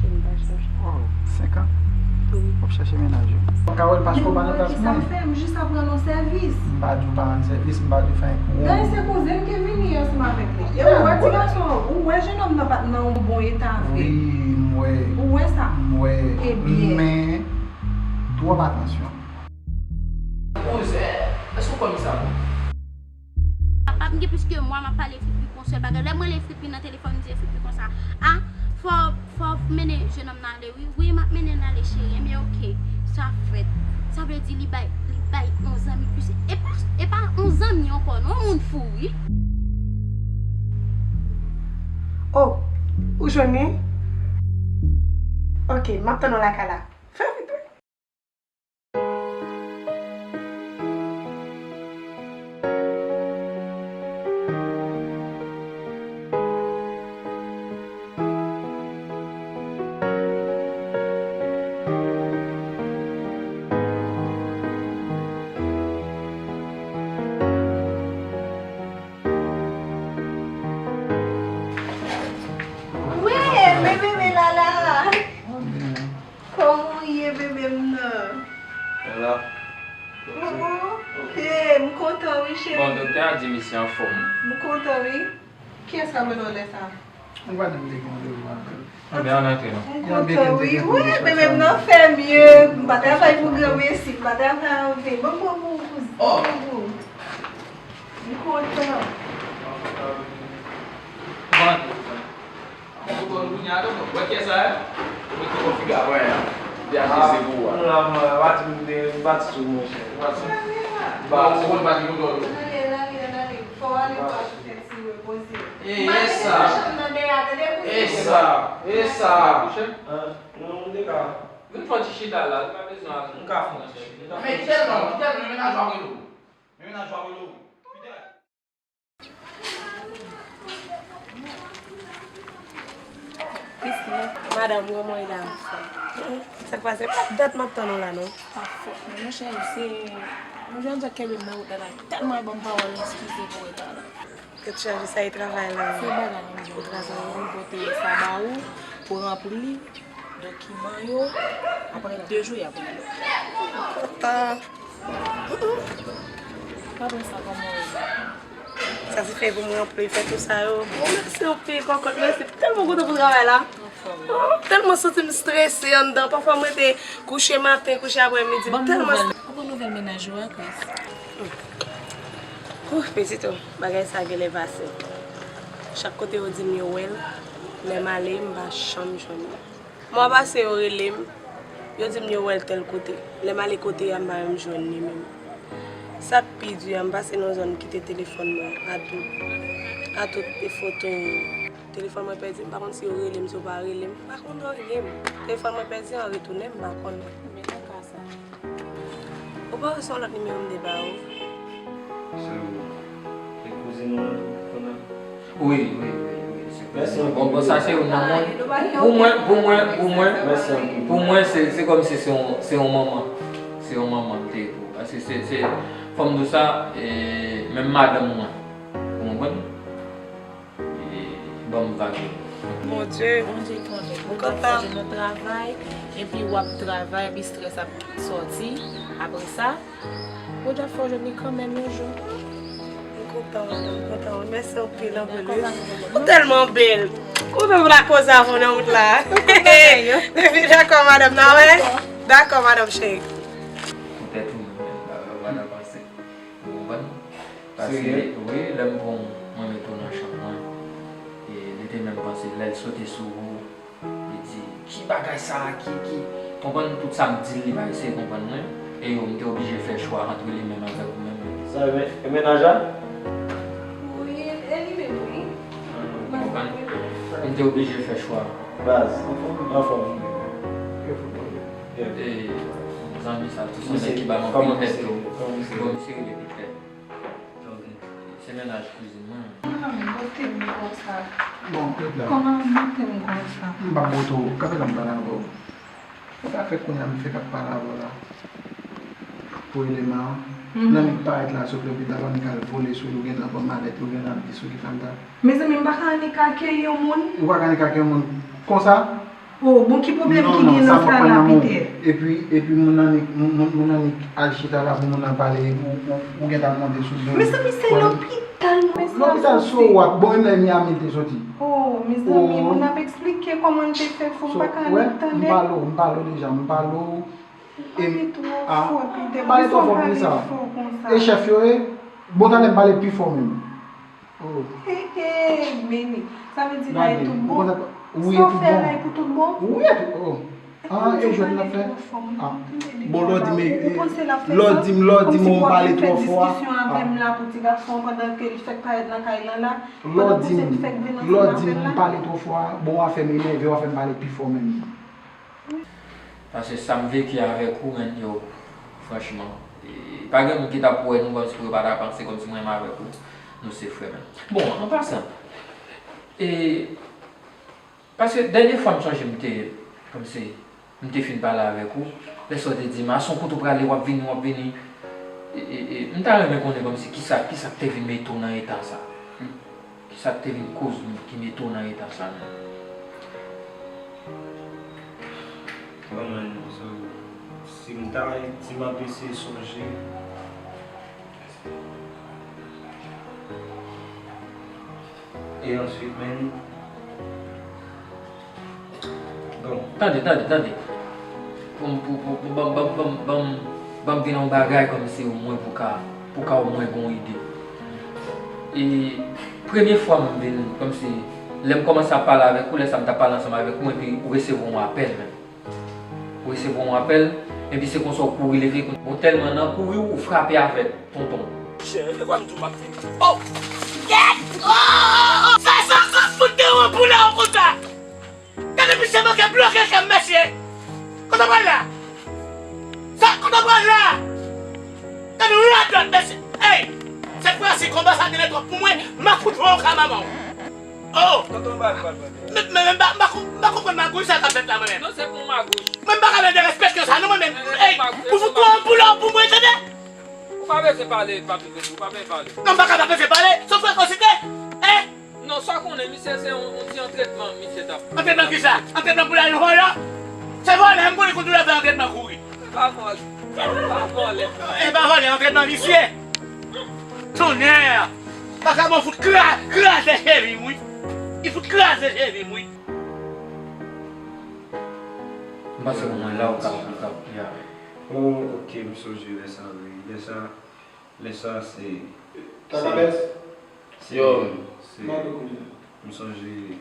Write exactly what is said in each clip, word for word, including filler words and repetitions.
M pa chèche. Oh, senk an? Wi. W ap chèche mennaj ou. Kawèl, paske w pa nan plas mwen. Men sa m fè, m jis ap rann ou sèvis. M pa di w pa rann sèvis, m pa di w fè anyen pou ou. Dayè, se kouzen m ki vini ansanm avèk li. E ou wè ti gason an, ou wè jenòm nan pa t nan yon bon eta vre. Wi, m wè. Ou wè sa? M wè. Ebyen. Men, twòp atansyon. Onzè, èske w konn sa? Papa m gen plis ke mwa, m ap pale Fritri yon sèl bagay. Lè m rele Fritri nan telefòn, m di Fritri konsa, a, fò, fò mennen jenòm nan ale, wi. Wi, m ap mennen l ale, cheri. Ebyen, oke, sa fèt. Sa vle di li bay, li bay yon zanmi plis. E pa, e pa yon zanmi ankò, non, yon moun fou, wi. Oh, ou jwenn li? Oke, m ap tann ou lakay la. Fè vit, wi. Wi, bebe, bebe, Lala. Kòman w ye, bebe m nan? Mwen la. Oh, oh. Hey, m kontan wi, cheri. Bon, doktè a di misye anfòm. M kontan wi. Kiyès k ap rele w lè sa a? Mwen pa menm te gen randevou avè l. Anben, ann antre non. M kontan wi. Wi, bebe m nan fè mye. M pa travay pou granmesi, m pa travay anpil. Bon, bon, bon, bon. Oh. M kontan. Bon. Ou konn kounye a tou, wè kiyès sa ye? Ou mete konfig a pran an. Li te achte se pou ou a. Nou la, mwen, pa di m te, m pa di sou, monchè. Pa di sou. Ba, ou konn pa di kote w ye. Lale, lale, lale. Fò w ale bò a pou fè ti repoze. E, e sa. E sa, e sa. An, nou, nou te ka. Vin fè yon ti chita la, li pa bezwen al. M ka fè yon ti chita. Men tèlman, tèlman, men mennaj ou ap rele w. Men mennaj ou ap rele w. Christine, madanm, kòman w ye la, anfòm? Sa k pase? Pa dat m ap tann ou la, non. Pa fòt mwen, monchè, se yon jan de kenbe m nan wout la, la tèlman ban m pawòl, eskize pou reta la. Tèt chaje, sa e travay la. Se bagay, m di w, travay, m pote sa ba ou, pou ranpli dokiman yo, apre de jou, y ap rele w. Kontan. Apre sa, kòman w ye? Sa se fè pou mwen anpil fè tout sa yo. Bon, mèsi anpil, kòkòt, mèsi. M tèlman kontan pou travay la. Oh, tèlman santi m strese anndan. Pafwa, mwen te kouche maten, kouche aprèmidi. M tèlman strese. Ban m nouvèl, ou ban nouvèl mennaj ou a, Chris? Ouh, pitit, oh, bagay sa genlè pase. Chak kote yo di m yo wè l, lè m ale, m pa janm jwenn li. Mwa pase yo rele m, yo di m yo wè l tèl kote. Lè m ale kote a, m pa menm jwenn li menm. Sa k pi di a, m pase nan yon zòn, m kite telefòn mwen a tou, a tout foto yo. Telefòn mwen pèdi, m pa konn si yo rele m, si yo pa rele m. M pa konn anyen. Telefòn mwen pèdi an retounen, m pa konnen. Men nan ka sa. Ou pa wè se yon lòt nimewo m te ba ou? Se ou. E kouzin ou an, kounye a? Wi, wi, wi, wi, se kouzin. Mèsi anpil. Bon, bon, sa se youn nan moun. Pou mwen, pou mwen, pou mwen, mèsi anpil, pou mwen, se, se kòmsi se yon, se yon manman. Se yon manman m te ye pou. Paske se, se, fò m di w sa, e, menm madanm mwen. Ou konprann? E, ban m vag yo. Bondye. Bondye konnen. Ou kontan. Ou nan travay, epi w ap travay, epi strès ap sòti. Apre sa, Bondye ap fè w jwenn li kanmenm yon jou. M kontan, madanm, m kontan. Mèsi anpil, anpil, wi. Ou tèlman bèl. Kontan pou la koze avè w nan wout la. Dakò, madanm, n a wè. Dakò, madanm cheri. Poutèt ou menm, bagay ou pa nan panse. Ou konprann? Paske, wi, lè m pran mwen met ou nan chanm mwen, e li te menm panse, lè l sote sou ou, li di, "Ki bagay sa a, ki, ki," konprann, tout sa m di l, li pa eseye konprann mwen, e yo, m te oblije fè chwa ant li menm avèk ou menm. Sa e men-, e mennaj la? Wi, e li menm, wi. Konprann? M te oblije fè chwa. Baz, anfòm, anfòm. E, zanmi sa, tou se nèg ki ba m anpil tèt tou. Bon, misye rele Pitèt. Se mennaj kouzin mwen. Kòman bote m konsa? Bon, kòman bote m konsa? M p ap bote w, kanpe la m pale avè w. Sa fè kounye a m fèk ap pale avè w la. Pou eleman an. Nan nèg parèt la sou lopital, annik al vole sou li, ou gentan pran malèt, ou gentan ap di sou ki fanm ta. Mezanmi, m pa ka annik akeyi yon moun. Ou pa ka annik akeyi yon moun konsa? Oh, bon, ki pwoblèm ki gen nan sa la, Peter? Epi, epi moun nan nik, moun, moun nan nik al chita la pou moun nan pale, ou, ou, ou gentan monte sou do l. Mezanmi, se lopital nou mezanmi. Lopital so what? Bon, menm lè Miami l te soti. Oh, mezanmi, moun ap eksplike kòman l te fè fou, m pa ka annik tande. M pale w, m pale w deja, m pale w. Ou pale twò fò, Peter, poukisa w pale fò konsa? E chèf yo ye? Bon, talè m pale pi fò menm. Oh. Hey, hey, Mimi, sa vle di la e tout bon? Sa w fè la e pou tout bon? Wi, e tout, oh. Ah, e jwèt n ap fè? Ah. Bon, lè w di m, lè w di m, lè w di m ou pale twò fò a. Diskisyon avè m la pou ti gason pandan ke li fèk parèt nan kay lan la. Lè w di m, lè w di m pale twò fò a, bon, w a fè m enève, w a fè m pale pi fò menm. Paske sa m veki avèk ou, menn, yo, franchman, e, pa gen moun ki t ap wè nou kòmsi pou yo pa ta panse kòmsi mwen menm avèk ou, nou se frè, menn. Bon, an pasan, e, paske dènye fwa m sonje m te, kòmsi, m te fin pale avèk ou, lè sa w te di m, a, se yon kote w prale, w ap vini, w ap vini. E, e, e, m ta renmen konnen kòmsi kisa, kisa k te vin mete w nan eta sa. Kisa k te vin koz ki mete w nan eta sa menm? Bon, man, so, si m ta, si m ap eseye sonje, e answit, man, bon. Tande, tande, tande. Pou m, pou, pou, pou, ban m, ban m, ban m, ban m, ban m vin yon bagay kòmsi omwen pou ka, pou ka omwen gen yon ide. E premye fwa m vin, kòmsi, lè m kòmanse ap pale avèk ou, lè sa m t ap pale ansanm avèk ou, epi ou resevwa yon apèl menm. Ou resevwa yon apèl, epi se konsa ou kouri leve, ou tèlman nan kouri ou frape avèk tonton. Chè, e kwa m di w m ap fè? Oh! Kèt! Oh! Sa, sa, sa, fout de yon boulè konsa! Gade misye manke bloke kè m, mesye. Kote w pral la? Sa, kote w pral la? Gade yon radòt, mesye. Ey! Se prensip konba sa genlè twòp pou mwen, m ap fout voye w ka manman w. Oh! Tonton Bal, Bal, Bal. Men, men, men, m pa, m pa kon-, m pa konprann magouy sa k ap fèt la, mwen menm. Non, se pou magouy. Mwen, m pa ka derespekte sa, non, mwen menm. Ey, ou fout twò boulè pou mwen, tande? Ou pa bezwen pale, Papi Veni, ou pa bezwen pale. Non, m pa ka pa bezwen pale, se yon frekans ide. Hein? Non, sa w konnen, misye se yon, yon ti antrenman, misye t ap. Antrenman kisa? Antrenman pou l al vòlè? Se vòlè, m konnen kote w ap fè antrenman kouri. E pa vòlè, e pa vòlè. E pa vòlè, antrenman visye. Tonnè! Vagabon fout kra-, kraze chevi m, wi. Li fout kraze chevi m, wi. M panse w mwen la, ou ka, ou ka, ya. Oh, ok, m sonje lè sa, wi. Lè sa, lè sa, se, Kakabès? Se, yo, se, m sonje,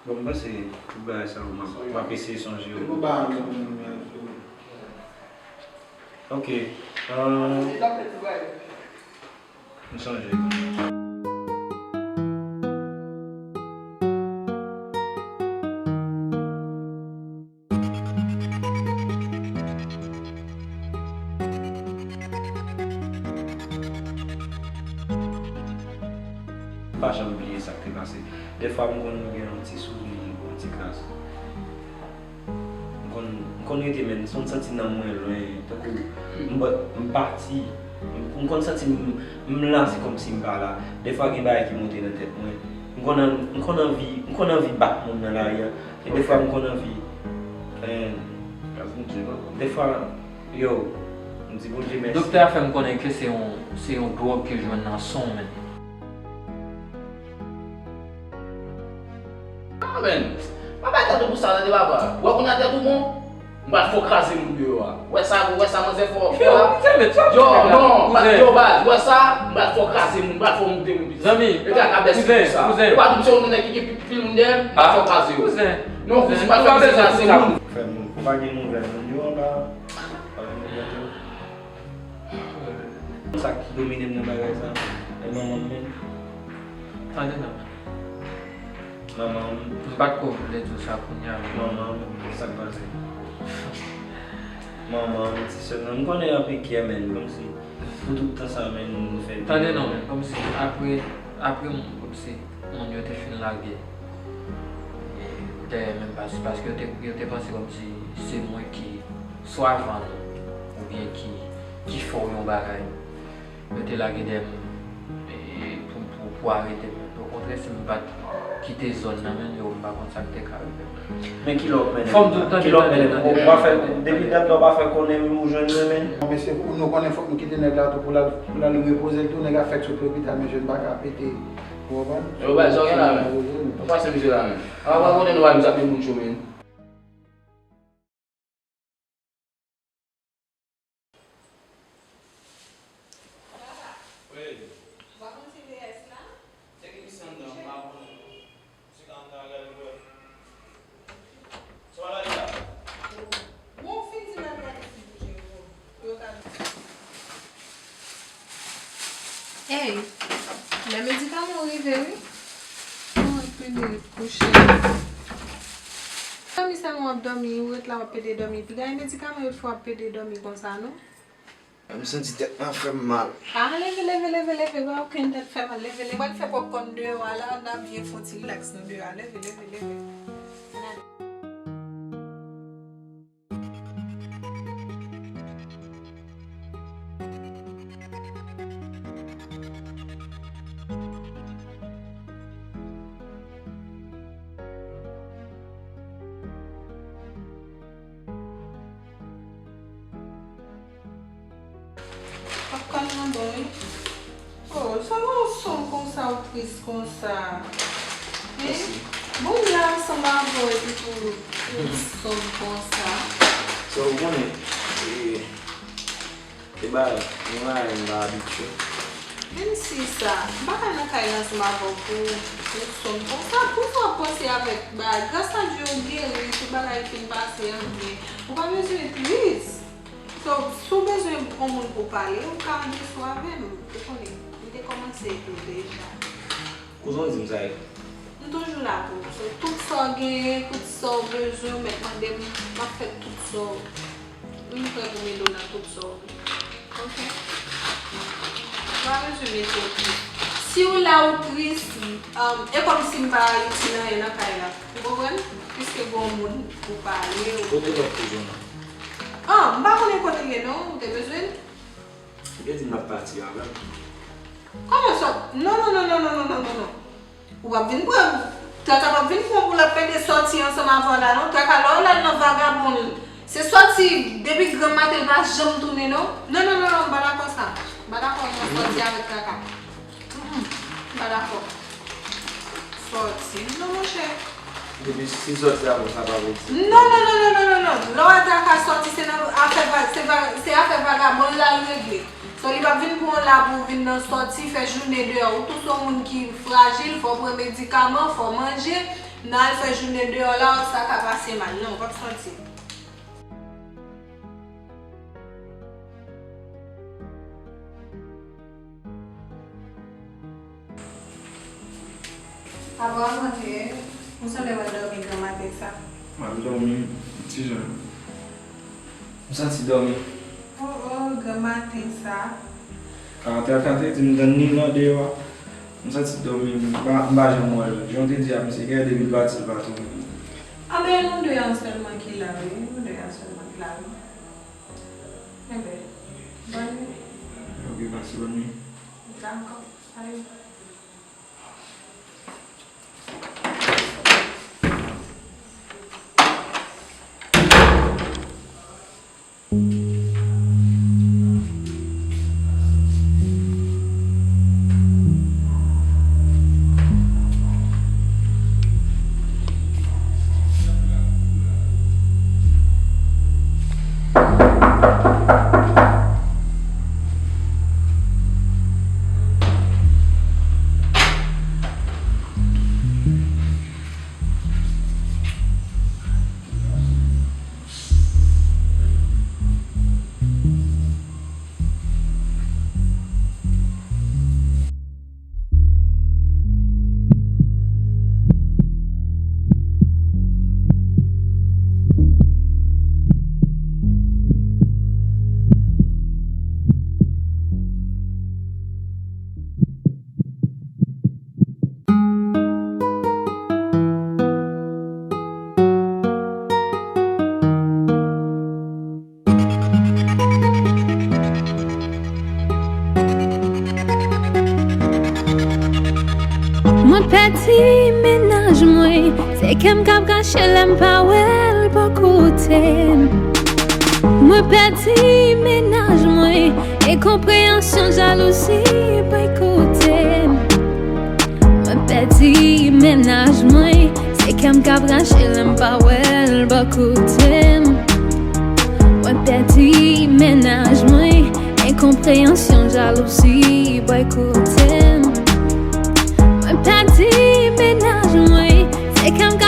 bon, m panse tout bagay sa yo, m ap, m ap eseye sonje yo. Ok. Ah, m sonje. Pa janm bliye sa k te pase. Dèfwa m konn gen yon ti souvni, yon ti kras. M konn, m konn rete, men m konn santi nanm mwen lwen, tankou m pa, m pati. M, m konn santi m, m la, se kòmsi m pa la. Dèfwa gen bagay ki monte nan tèt mwen. M konn an-, m konn anvi, m konn anvi bat moun nan lari a. E dèfwa m konn anvi, eh, dèfwa, yo, m di Bondye mèsi. Doktè a fè m konnen ke se yon, se yon dwòg ke jwenn nan san w, menn. Ah, menn, pa bay tèt ou pou sa, tande papa. Wè kounye a tèt ou bon? M pral fè w kraze moun deyò a. Wè sa, wè sa, manzè fò, fò a. Yo, non, yo, baz, wè sa, m pral fè w kraze moun, m pral fè w moute moun piti. Zanmi, e kakabès ki pou sa. Ou pa di m se yon nèg ki gen pi, pil moun dèyè m, m pral fè w kraze yo. Non, kouzen, pa fè misye kraze moun. Frè m, ou pa gen nouvèl moun yo anba? Pa gen nouvèl yo? Sa ki domine m nan bagay sa, e manman m menm. Tande non. Manman m. M pa t ko vle di w sa kounye a, men. Manman m, sa k pase? Manman m, ti sè m nan, m konnen y ap enkye, men, kòmsi pou tout tan sa, men, nou fè. Tande non, men, kòmsi apre, apre, kòmsi moun yo te fin lage, e, dèyè menm pas-, paske yo te, yo te panse kòmsi se mwen ki swa vann ou, oubyen ki, ki fè w yon bagay. Yo te lage dèyè m, e, pou, pou, pou arete m. Okontrè, si m pa t, Kite zòn nan, men yo, m pa konn sa k te ka rive. Men ki lè w ap mennen m la? Ki lè w ap mennen m? Ou pa fè, depi dat la w pa fè konnen m ou jwenn mwen, men. Bon, mesye, nou konnen fòk nou kite nèg la tou pou l al, pou l al repoze l tou, nèg ap fèk sot lopital, men je n pa ka pete. Ou konprann? Yo, bay, sa w gen la, men. Yo pase misye la, men. A, pa konnen nou bay misye ap vin moun cho, men. Wi. Ou pa konn si V S la? Teknisyen anndan, m pa konnen non. Misye ka anndan al gade pou wè. Sa w al la? Bon, w fin di m al gade si bouje yo, pou yo ka. Ey, lè medikaman w rive, wi. Ou ap pede kouche. Dòmi sèlman w ap dòmi, ou ret la w ap pede dòmi. Piga e medikaman yo t fè w ap pede dòmi konsa, non? M santi tèt mwen ap fè m mal. Ah, leve, leve, leve, leve, pa okenn tèt fè mal, leve, leve. Mwen fè pòpkòn deyò a la, n a byen fè yon ti rilaks nou deyò a. Leve, leve, leve. N a Pòpkòn nan bon, wi. Oh, sa w sonm konsa, ou tris konsa? Hein? Mèsi. Bon, m la ansanm avè w epi pou ou sonm konsa. Sa w konnen, e, e bagay, yon bagay m pa abitye. Menm si sa, m pa ka nan kay la ansanm avè w pou, pou ou sonm konsa. Poukisa w ap panse avèk bagay? Gras a Dye, ou geri, tout bagay fin pase an byen. Ou pa bezwen tris. So, si w bezwen yon moun pou w pale, ou ka antre sou avè m. Ou konnen, m te kòmanse epi w deja. Kote w di m sa ye? M toujou la pou ou. So, tout sa w genyen, tout sa w bezwen, ou mèt mande m, m ap fè tout sa w, m prè pou m ede w nan tout sa w vle. Oke? Ou pa bezwen mete w tris. Si w la ou tris, um, e kòmsi m pa itil anyen nan kay la. Ou konprann? Piske gen yon moun pou pale, ou... Kote lòt kouzin w nan? Ah, m pa konnen kote l ye non, ou te bezwen l? Ou te di m n ap pati avè m. Kòman sa? Non, non, non. Ou p ap vin pran m. Traka p ap vin pran w pou l ap pede sòti ansanm avè w la, non. Traka lè w al nan vagabon l. Se sòti depi granm maten l pa janm tounen, non. Non, non, non, non, m pa dakò sa. M pa dakò nan sòti avèk Traka. Mm, mm, m pa dakò. Sòti. Non, monchè. Depi si sòti avè w, sa pa vle di. Non, non, non. Lè w wè Traka sòti, se nan afè va-, se va-, se afè vagabon l al regle. So, li p ap vin pran w la pou w vin nan sòti, fè jounen deyò. Ou tou se yon moun ki frajil, fò w pran medikaman, fò w manje. Nan al fè jounen deyò la, sa ka pase mal. Non, w p ap sòti. Apa w manje? Ou sanble w al dòmi gran maten sa. M al dòmi, ti jan. M santi dòmi. Oh, oh, gran maten sa. A, Traka te di m, tann Nina deyò a. M santi dòmi, m pa, m pa janm wè l. Jan w te di a, misye genlè depi l pati, l pa tounen. A, men nou de a sèlman ki la, wi. Nou de a sèlman ki la, wi. Enben, bòn nuit. Ok, pase bòn nuit. Dakò, salut. Se kè m k ap rache lè m pa wè l bò kote m. Mwen pèdi mennaj mwen, enkonpreyansyon, jalouzi boykote m. Mwen pèdi mennaj mwen, se kè m k ap rache lè m pa wè l bò kote m. Mwen pèdi mennaj mwen, enkonpreyansyon, jalouzi boykote m. Mwen pèdi mennaj mwen, se kè m